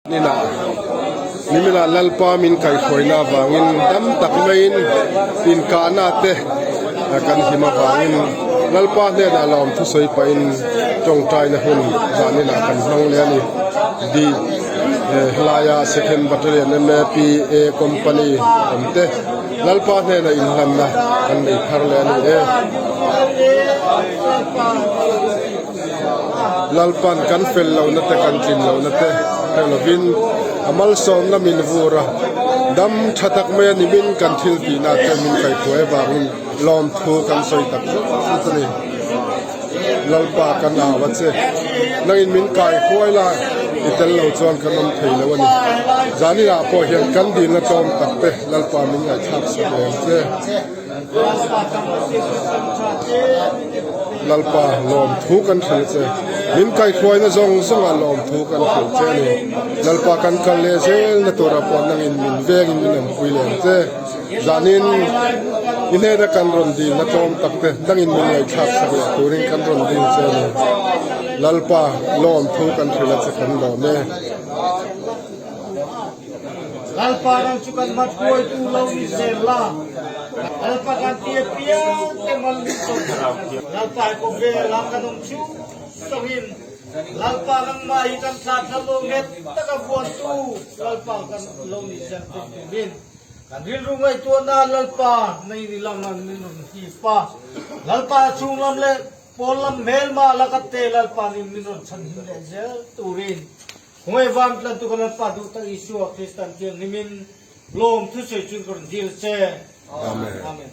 Ninah niminah Lalpa min kaihhruaina avangin dam tak maiin inkahna te kan him avangin Lalpa hnenah lawm thusawi pahin tawngtaina hun zaninah kan hmang leh a ni. Di helaia Second Battalion MAPA Company awm te Lalpa hnenah inhlanna kan nei thar leh a ni e. Lalpan kan fel lohna te kan tlin lohna te hre lovin a malsawmna min vur a, dam tha tak mai a ni min kan thil tihna te min kaihhruai avangin lawmthu kan sawi tak zet zet a ni. Lalpa kan au a che, nangin min kaihruai la i tel lo chuan kan awm thei lo a ni. Zaninah pawh hian kan dilna tlawm tak te Lalpa min ngaihthlak sak lem che. Lalpa lawmthu kan hrilh che. Min kaihhruaina zawng zawngah lawmthu kan hrilh che a ni. Lalpa kan kal leh zelna tura pawh nangin min vengin min awmpui leh ang che. Zanin i hnena kan rawn dilna tlawm tak te nangin min ngaihthlak sak leh turin kan rawn dil che a ni. Lalpa lawmthu kan hrilh a che kan lawm e. Lalpa ram chu kan hmat hruaitu lo ni zel la, Lalpa kan ti apiang te mal min sawm Lalpa hi khawvel ah kan awm chhung zawngin Lalpa nangmah hi kan thla thla lo nghet taka vuantu Lalpa kan lo ni zel thei turin kan rilru ngaihtuahna Lalpa nei ni lam ah min rawn hip a, Lalpa chhunglam leh pawn lam hmelma laka te Lalpa nin min rawn chhanhim leh zel turin Khawngaih van tlantu ka Lalpa duh tak Isua Kristan thianghlimin lawm thusawi chun ka rawn dil che. Amen. Amen.